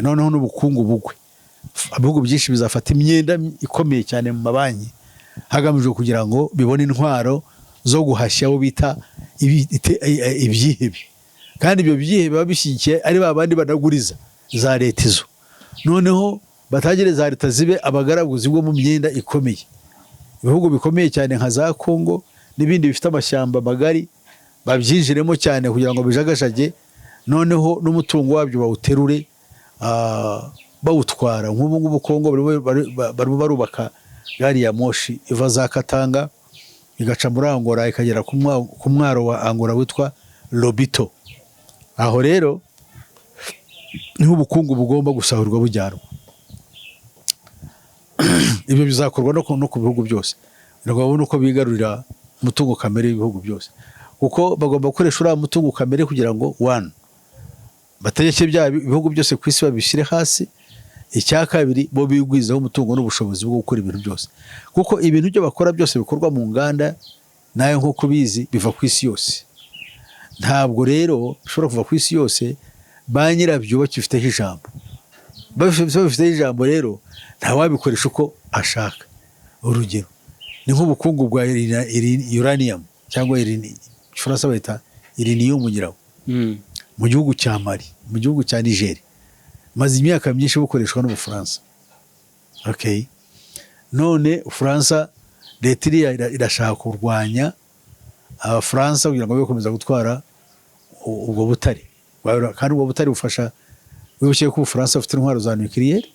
Noneho n'ubukungu bugwe. Ibihugu byinshi bizafata imyenda ikomeye cyane mu mabanki hagamijwe kugira ngo bibone intwaro zo guhashya abo bita ibyihebe. Kandi ibyo byihebe biba bishyigikiye ari ba bandi banaguriza za leta izo, noneho batagire za leta zibe abagaragu, zigwa mu myenda ikomeye. Ibihugu bikomeye cyane nka za Congo n'ibindi bifite amashyamba magari babyinjiremo cyane kugira ngo bijagajage, noneho n'umutungo wabyo bawuterure, bawutwara. Nk'ubu ngubu Congo barimo barubaka gari ya moshi iva za Katanga igaca muri Angola ikagera ku mwaro wa Angola witwa Lobito. Aho rero niho ubukungu bugomba gusahurwa bujyanwa. Ibyo bizakorwa no ku bihugu byose kugira ngo babone uko bigarurira umutungo kamere w'ibihugu byose, kuko bagomba gukoresha uriya mutungo kamere kugira ngo, one, bategeke bya bihugu byose ku isi babishyire hasi. Icya kabiri, bo bigwizaho umutungo n'ubushobozi bwo gukora ibintu byose, kuko ibintu byo bakora byose bikorwa mu nganda, nayo nk'uko ubizi biva ku isi yose. Ntabwo rero bishobora kuva ku isi yose ba nyirabyo bakifiteho ijambo. Babifiteho ijambo rero ntawabikoresha uko ashaka. Urugero ni nk'ubukungu bwa uranium cyangwa igifaransa bayita uranium ngira ngo. Mu gihugu cya Mali, mu gihugu cya Niger, maze imyaka myinshi bukoreshwa n'Ubufaransa. Okay, none Ubufaransa, leta iriya irashaka kurwanya Abafaransa kugira ngo be gukomeza gutwara ubwo butare. Kandi ubwo butare bufasha. Wibuke ko Ubufaransa bufite intwaro za nucléaire,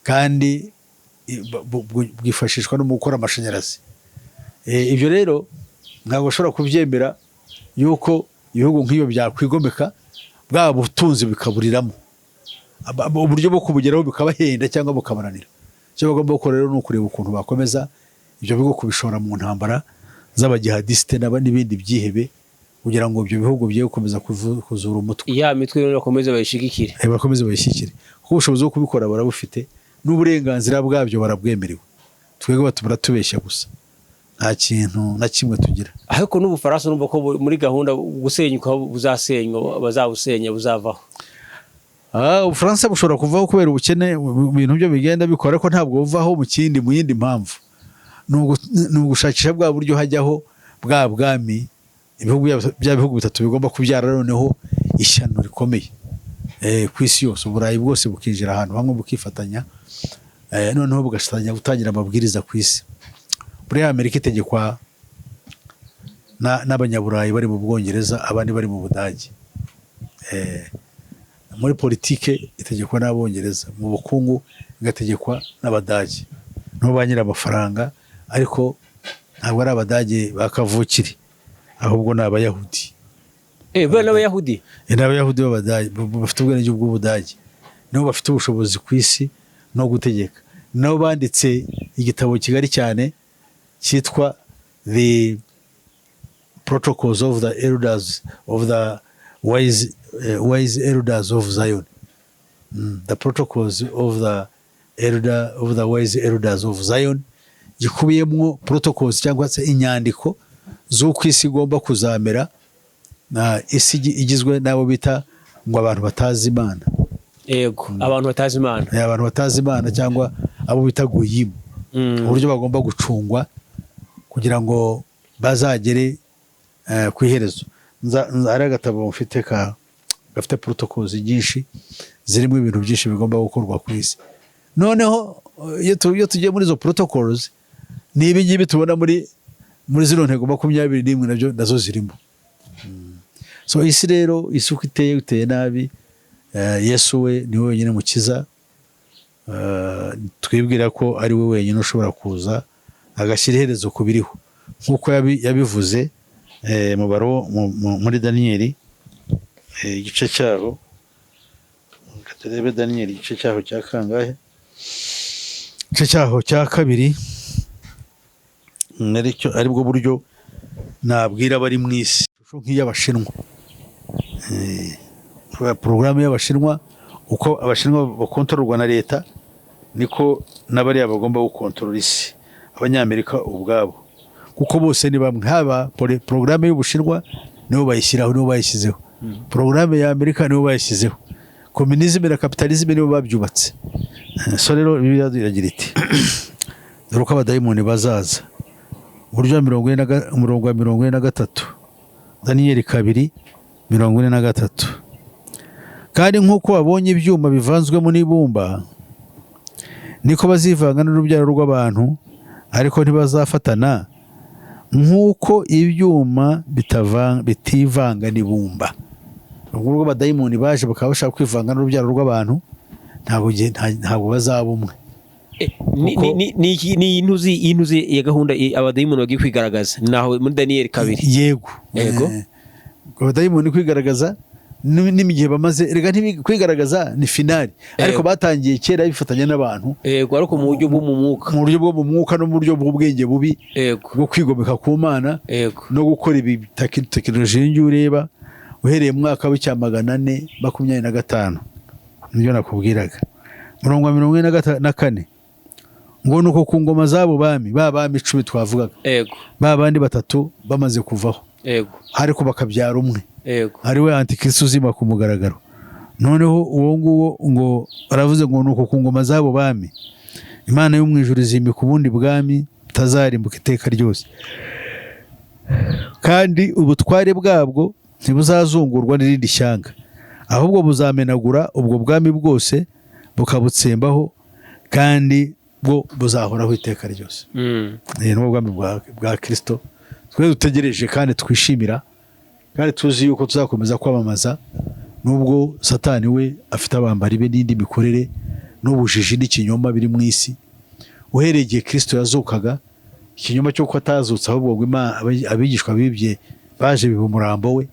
kandi bwifashishwa no mu gukora amashanyarazi. Ibyo rero ntabwo bashobora kubyemera yuko ibihugu nk'ibyo byakwigomeka, bwa butunzi bikaburiramo. Uburyo bwo kubugeraho bikabahenda cyangwa bukabananira. Icyo bagomba gukora rero ni ukureba ukuntu bakomeza ibyo bigo kubishora mu ntambara z'abajihadisite n'ibindi byihebe, kugira ngo ibyo bihugu bigiye gukomeza kuzura umutwe. Ya mitwe rero bakomeze bayishigikire. Bakomeze bayishyikire, kuko ubushobozi bwo kubikora barabufite, n'uburenganzira bwabyo barabwemerewe. Twebwe baratubeshya gusa, nta kintu na kimwe tugira. Ariko n'Ubufaransa urumva ko muri gahunda gusenyuka buzasenywa, bazabusenya, buzavaho. Ubufaransa bushobora kuvaho kubera ubukene mu bintu byo bigenda bikora, ariko ntabwo buvaho mu yindi mpamvu. Ni ugushakisha bwa buryo hajyaho bwa bwami, ibihugu bya bihugu bitatu bigomba kubyara noneho ishyano rikomeye ku isi yose, Uburayi bwose bukinjira ahantu hamwe bukifatanya, noneho bugafatanya gutangira amabwiriza ku isi. Buriya Amerika itegekwa n'Abanyaburayi bari mu Bwongereza, abandi bari mu Budage. Muri politike itegekwa n'Abongereza, mu bukungu igategekwa n'Abadage, nibo ba nyir'amafaranga. Ariko ntabwo ari Abadage ba kavukire, ahubwo ni Abayahudi. Buriya n'Abayahudi? Ni Abayahudi b'Abadage bafite ubwenegihugu bw'Ubudage, nibo bafite ubushobozi ku isi no gutegeka. Nabo banditse igitabo kigari cyane cyitwa The Protocols of the Elders of the Wise Elders of Zion. The Protocols of the Elder of the Wise Elders of Zion, gikubiyemo protocols cyangwa se inyandiko z'uko isi igomba kuzamera, na isi igizwe n'abo bita ngo abantu batazi Imana. Yego, abantu batazi Imana. Abantu batazi Imana cyangwa abo bita goyimu, uburyo bagomba gucungwa kugira ngo bazagere ku iherezo. Hari agatabo mfite gafite protocols nyinshi zirimo ibintu byinshi bigomba gukorwa ku isi. Noneho iyo tugiye muri izo protocols, ni ibi ngibi tubona muri zino ntego 21, nabyo nazo zirimo. So isi rero, isi uko iteye, iteye nabi. Yesu we ni we wenyine mukiza. Twibwira ko ari we wenyine ushobora kuza agashyira iherezo ku biriho, nk'uko yabivuze mu baro muri Daniyeli, igice cyaho. Reka turebe Daniyeli, igice cyaho cya kangahe? Igice cyaho cya kabiri. Aricyo aribwo buryo nabwira abari mu isi, ishusho nk'iy'Abashinwa. Porogaramu y'Abashinwa, uko Abashinwa bakontororwa na leta, niko n'abariya bagomba gukontorora isi, Abanyamerika ubwabo, kuko bose ni bamwe. Haba porogaramu y'Ubushinwa nibo bayishyiraho, nibo bayishyizeho, porogaramu ya Amerika nibo bayishyizeho, communisme na capitalisme nibo babyubatse. So rero Bibiliya iragira iti: "Dore uko abadayimoni bazaza." Uburyo wa mirongo ine na umurongo wa 43, Daniyeli 2:43: "Kandi nk'uko wabonye ibyuma bivanzwemo n'ibumba, niko bazivanga n'urubyaro rw'abantu, ariko ntibazafatana, nk'uko ibyuma bitivanga n'ibumba." Ubwo ubwo abadayimoni baje bakaba bashaka kwivanga n'urubyaro rw'abantu, ntabwo bazaba umwe. Ni intuzi ya gahunda abadayimoni bagiye kwigaragaza naho muri Daniyeli 2? Yego. Yego. Abadayimoni kwigaragaza n'igihe bamaze reka kwigaragaza ni finale, ariko batangiye kera bifatanya n'abantu. Yego, ariko mu buryo bwo mu mwuka. Mu buryo bwo mu mwuka no mu buryo bw'ubwenge bubi bwo kwigomeka ku Mana no gukora ibi tekinoloji y'ingiyi ureba uhereye mu mwaka w'1425, nibyo nakubwiraga. Umurongo wa 44 ngo: "Nuko ku ngoma z'abo bami," ba bami 10 twavugaga, ba bandi batatu bamaze kuvaho, ariko bakabyara umwe, ari we Antikristo uzima ku mugaragaro. Noneho uwo nguwo ngo aravuze ngo: "Nuko ku ngoma z'abo bami, Imana yo mu ijuru izimika ubundi bwami butazarimbuka iteka ryose, kandi ubutware bwabwo Ntibuzazungurwa n'irindi shyanga, ahubwo buzamenagura ubwo bwami bwose bukabutsembaho, kandi bwo buzahoraho iteka ryose. Ni bwo bwami bwa Kirisito twe dutegereje kandi twishimira, kandi tuzi yuko tuzakomeza kwamamaza, nubwo Satani we afite abambari be n'indi mikorere n'ubujiji n'ikinyoma biri mu isi. Uhereye igihe Kirisito yazukaga, ikinyoma cy'uko atazutse, ahubwo ngo abigishwa bibye baje biba umurambo we,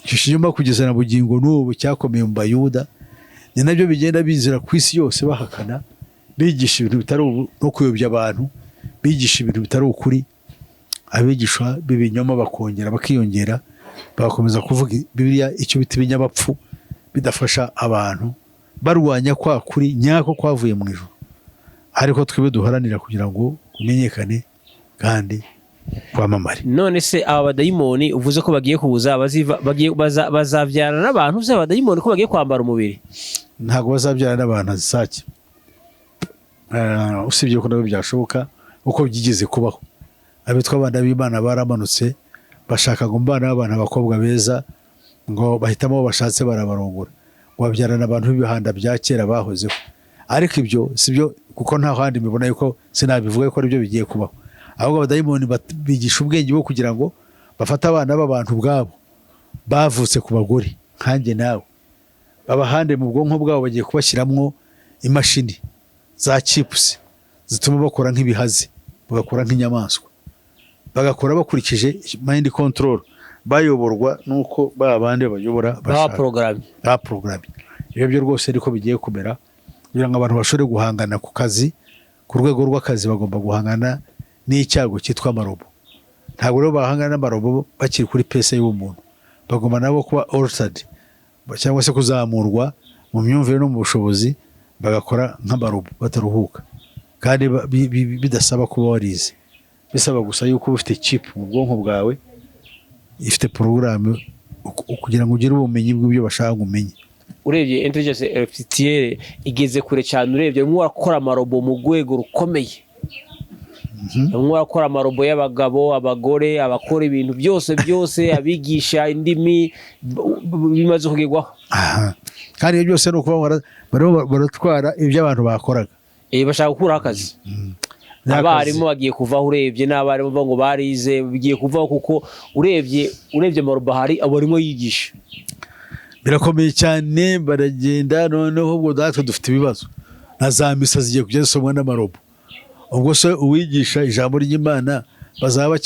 icyo kinyoma kugeza na bugingo n'ubu cyakomeye mu Bayuda. Ni nabyo bigenda bizira ku isi yose, bahakana, bigisha ibintu bitari ubu no kuyobya abantu, bigisha ibintu bitari ukuri. Abigishwa b'ibinyoma bakongera bakiyongera, bagakomeza kuvuga Bibiliya icyo bita ibinyabapfu bidafasha abantu, barwanya kwa kuri nyako kwavuye mu ijuru, ariko twebwe duharanira kugira ngo kumenyekane kandi kwamamare. None se aba badayimoni uvuze ko bagiye kuza, bagiye bazabyarana n'abantu se? Abadayimoni ko bagiye kwambara umubiri? Ntabwo bazabyara n'abantu azisake. Usibye ko nabyo byashoboka uko byigeze kubaho. Abitwa abana b'Imana baramanutse, bashaka ngo umubano w'abana abakobwa beza, ngo bahitamo abo bashatse, barabarongora, ngo babyarana abantu b'ibihanda bya kera bahozeho. Ariko ibyo si byo, kuko nta handi mbibona yuko sinabivuga ko aribyo bigiye kubaho. Ahubwo abadayimoni bigisha ubwenge bwo kugira ngo bafate abana b'abantu ubwabo bavutse ku bagore nkanjye nawe, babahande mu bwonko bwabo. Bagiye kubashyiramwo imashini za chips zituma bakora nk'ibihazi, bagakora nk'inyamaswa, bagakora bakurikije mind control, bayoborwa n'uko ba bandi bayobora bashaka. Baporogaramu. Baporogaramu. Ibyo byo rwose ariko bigiye kumera. Kugira ngo abantu bashobore guhangana ku kazi, ku rwego rw'akazi, bagomba guhangana n'icyago cyitwa amarobo. Ntabwo rero bahangana n'amarobo bakiri kuri pace y'ubumuntu. Bagomba nabo kuba altered, cyangwa se kuzamurwa mu myumvire no mu bushobozi, bagakora nk'amarobo bataruhuka, kandi bidasaba kuba warize, bisaba gusa yuko uba ufite chip mu bwonko bwawe ifite porogaramu kugira ngo ugire ubumenyi bw'ibyo bashaka ngo umenye. Urebye intelligence artificielle igeze kure cyane. Urebye barimo barakora amarobo mu rwego rukomeye, barimo barakora amarobo y'abagabo, abagore, abakora ibintu byose byose, abigisha indimi, bimaze kugerwaho. Aha. Kandi ibyo byose ni ukuvuga ngo barimo baratwara ibyo abantu bakoraga. Bashaka gukuraho akazi. N'akazi. Abarimu bagiye kuvaho. Urebye n'abarimu bavuga ngo barize bigiye kuvaho, kuko urebye amarobo ahari abo arimo yigisha. Birakomeye cyane. Baragenda noneho ubwo natwe dufite ibibazo, na za misa zigiye kujya zisomwa n'amarobo. Ubwo se uwigisha ijambo ry'Imana bazaba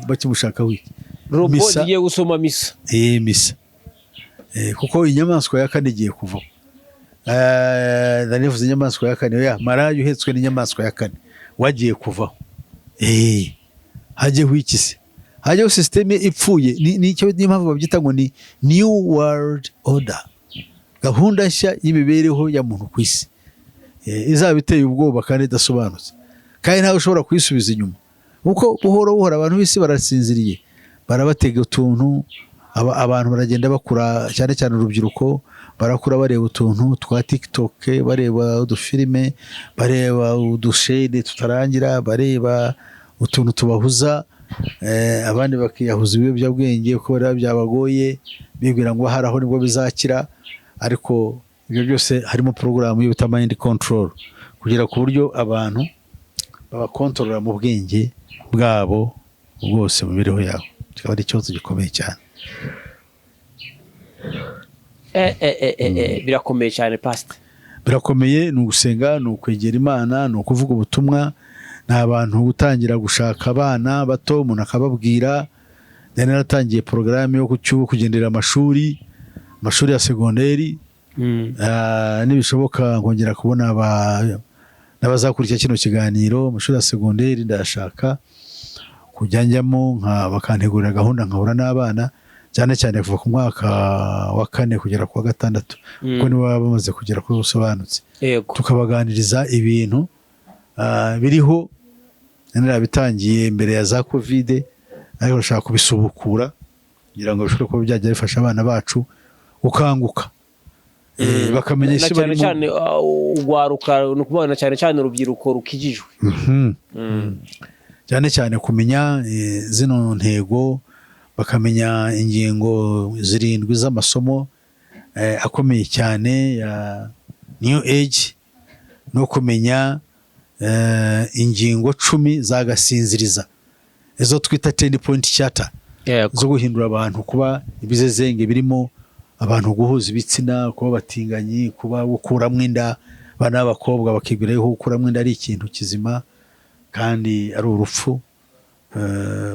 bakimushakaho iki? Robo Misa. zigiye gusoma misa. Misa. Kuko inyamaswa ya kane igiye kuvaho. Nanivuze inyamaswa ya kane ya maraya uhetswe n'inyamaswa ya kane wagiye kuvaho. Hajyeho iki se? Hajyeho sisiteme ipfuye. Nicyo niyo mpamvu babyita ngo ni new world order, gahunda nshya y'imibereho ya muntu ku isi. Izaba iteye ubwoba kandi idasobanutse, kandi ntawe ushobora kuyisubiza inyuma, kuko buhoro buhoro abantu b'isi barasinziriye, barabatega utuntu. Abantu baragenda bakura, cyane cyane urubyiruko barakura bareba utuntu twa TikTok, bareba udufilime, bareba udushene tutarangira, bareba utuntu tubahuza. Abandi bakiyahuza ibiyobyabwenge kuko bareba byabagoye, bibwira ngo hari aho nibwo bizakira. Ariko ibyo byose harimo porogaramu yo bita mind control, kugira ku buryo abantu babakontorora mu bwenge bwabo bwose, mu mibereho yabo. Kikaba ari ikibazo gikomeye cyane. Birakomeye cyane, pastor. Birakomeye. Ni ugusenga, ni ukwegera Imana, ni ukuvuga ubutumwa, ni abantu gutangira gushaka abana bato, umuntu akababwira. Nari naratangiye porogaramu yo kugendera amashuri ya segonderi. Nibishoboka nkongera kubona n'abazakurikira kino kiganiro, amashuri ya segonderi ndayashaka kujya njyamo, bakantegurira gahunda nkahura n'abana, cyane cyane kuva ku mwaka wa kane kugera ku wa gatandatu, kuko nibo baba bamaze kugera kuri busobanutse. Tukabaganiriza ibintu biriho. Narabitangiye mbere ya za Covid, ariko bashaka kubisubukura kugira ngo bishobore kuba byajya bifasha abana bacu gukanguka, bakamenya Na isi cyane barimo. cyane urwaruka, ni ukuvuga na cyane cyane urubyiruko rukijijwe. Cyane cyane kumenya zino ntego, bakamenya Bakamenya ingingo 7 z'amasomo akomeye cyane ya New Age, no kumenya ingingo 10 zagasinziriza, izo twita 10 point charter, zo guhindura abantu kuba ibizezenge, birimo abantu guhuza ibitsina, kuba batinganyi, kuba gukuramo inda, abana b'abakobwa bakibwira yuko gukuramo inda ari ikintu kizima kandi ari urupfu.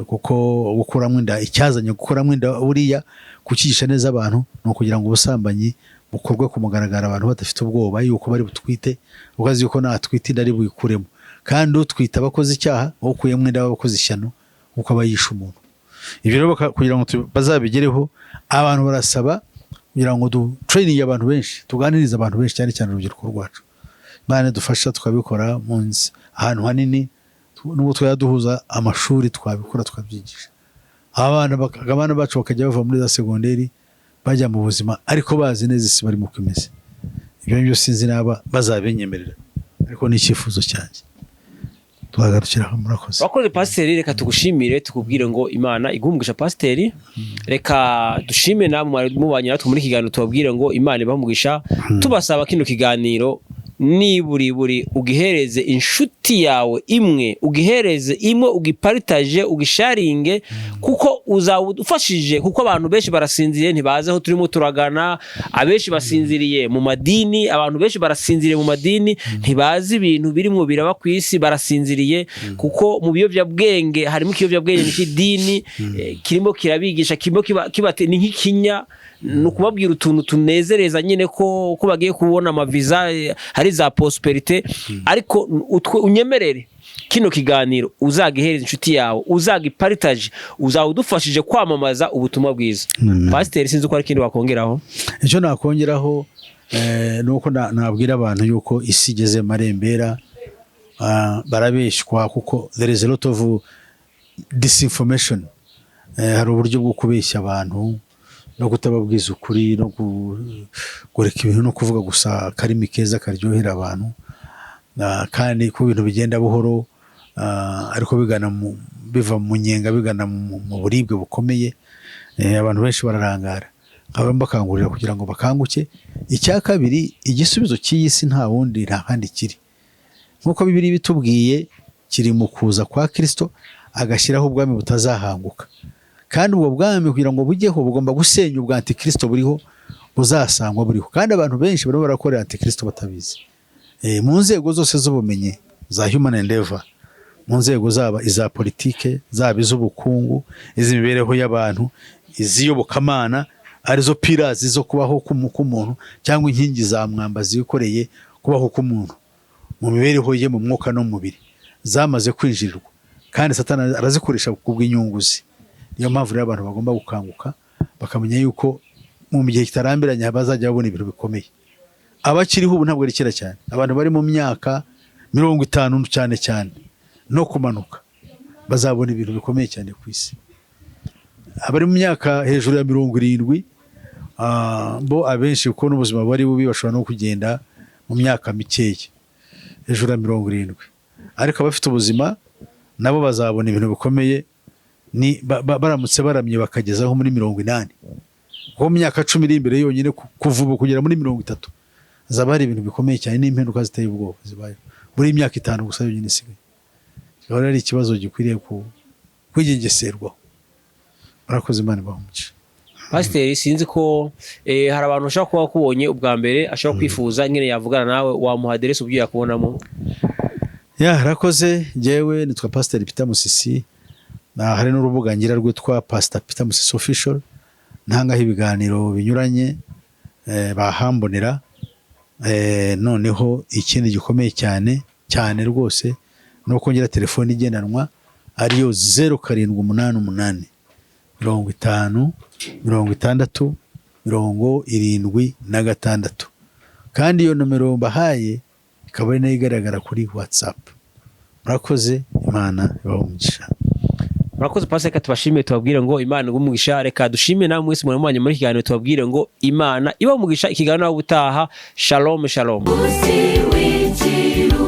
Kuko gukuramo inda, icyazanye gukuramo inda buriya kukigisha neza abantu ni ukugira ngo ubusambanyi bukorwe ku mugaragaro, abantu badafite ubwoba yuko bari butwite, kuko azi yuko natwite inda ari buyikuremo. Kandi utwite aba akoze icyaha, ukuyemo inda aba akoze ishyano, kuko aba yishe umuntu. Ibyo rero kugira ngo bazabigereho, abantu barasaba kugira ngo du training abantu benshi, tuganirize abantu benshi, cyane cyane urubyiruko rwacu. Imana dufasha tukabikora mu nzi ahantu hanini, nubwo twajya duhuza amashuri, twabikora tukabyigisha abana bacu, bakajya bava muri za segonderi bajya mu buzima, ariko bazi neza isi barimo uko imeze. Ibyo ngibyo sinzi naba bazabinyemerera, ariko ni icyifuzo cyanjye. Tuhagarukira aho, murakoze. Wakoze, pasiteri. Reka tugushimire, tukubwire ngo Imana iguhe, pasiteri. Reka dushime namwe mwari mubanye natwe muri iki kiganiro, tubabwire ngo Imana ibahe umugisha. Tubasaba kino kiganiro niburi buri ugihereze inshuti yawe imwe, ugihereze imwe, ugiparitaje, ugisharinge, kuko uzaba ufashije, kuko abantu benshi barasinziriye, ntibazi aho turimo turagana. Abenshi basinziriye mu madini, abantu benshi barasinziriye mu madini, ntibazi ibintu birimo biraba ku isi, barasinziriye, kuko mu biyobyabwenge harimo ikiyobyabwenge cy'idini, kirimo kirabigisha, kirimo ni nk'ikinya, ni ukubabwira utuntu tunezereza nyine ko bagiye kubona amaviza, hari za prospérité. Ariko unyemerere kino kiganiro uzagihereza inshuti yawe, uzagiparitaje, uzaba udufashije kwamamaza ubutumwa bwiza. Amen. Pasiteri, sinzi ko hari ikindi wakongeraho. Icyo nakongeraho ni uko nabwira abantu yuko isi igeze marembera. Barabeshywa kuko there is a lot of disinformation. Hari uburyo bwo kubeshya abantu no kutababwiza ukuri no kugoreka ibintu no kuvuga gusa akarimi keza karyohera abantu. Kandi ko ibintu bigenda buhoro, ariko bigana biva mu nyenga bigana mu buribwe bukomeye. Abantu benshi bararangara, nkaba mbakangurira kugira ngo bakanguke. Icya kabiri, igisubizo cy'iyi si nta wundi, nta handi kiri, nk'uko Bibiliya bitubwiye, kiri mu kuza kwa Kristo agashyiraho ubwami butazahanguka. Kandi ubwo bwami kugira ngo bujyeho bugomba gusenya ubwa antikristo buriho, buzasangwa buriho. Kandi abantu benshi barimo barakorera antikristo batabizi. Mu nzego zose z'ubumenyi za human endeavor, mu nzego zaba iza politike, zaba iz'ubukungu, iz'imibereho y'abantu, iz'iyobokamana, arizo pillars zo kubaho k'umuntu cyangwa inkingi za mwamba zikoreye kubaho k'umuntu mu mibereho ye, mu mwuka no mu mubiri, zamaze kwinjirirwa, kandi Satani arazikoresha ku bw'inyungu ze. Niyo mpamvu rero abantu bagomba gukanguka, bakamenya yuko mu gihe kitarambiranye bazajya babona ibintu bikomeye. Abakiriho ubu, ntabwo ari kera cyane, abantu bari mu myaka 50 cyane cyane no kumanuka bazabona ibintu bikomeye cyane ku isi. Abari mu myaka hejuru ya 70, bo abenshi, kuko n'ubuzima bari bubi, bashobora no kugenda mu myaka mikeya hejuru ya 70. Ariko abafite ubuzima nabo bazabona ibintu bikomeye, ni baramutse baramye bakagezaho muri 80, kuko mu myaka 10 iri imbere yonyine, kuva ubu kugera muri 30, hazaba hari ibintu bikomeye cyane n'impinduka ziteye ubwoba zibayeho muri iyi myaka 5 gusa yonyine isigaye. Kikaba rero ari ikibazo gikwiriye kwigengeserwaho. Murakoze, Imana ibahe umugisha. Pasiteri, sinzi ko hari abantu bashobora kuba bakubonye ubwa mbere, ashobora kwifuza nyine yavugana nawe, wamuha aderesi uburyo yakubonamo? Ya, rakoze. Njyewe nitwa Pasiteri Peter Musisi. Na hari n'urubuga ngira rwitwa Pastor Peter Musisi Official, ntangaho ibiganiro binyuranye, bahambonera. Noneho ikindi gikomeye cyane cyane rwose ni uko ngira telefone igendanwa, ariyo 0788 50 60 76, kandi iyo nomero mbahaye ikaba ari nayo igaragara kuri WhatsApp. Murakoze, Imana ibahe umugisha. Murakoze, pasiteri. Reka tubashimire, tubabwire ngo Imana iguhe umugisha. Reka dushime namwe mwese muri muri iki kiganiro, tubabwire ngo Imana ibahe umugisha. Ikiganiro nawe ubutaha. Shalom, shalom. Munsi w'ikiruhuko.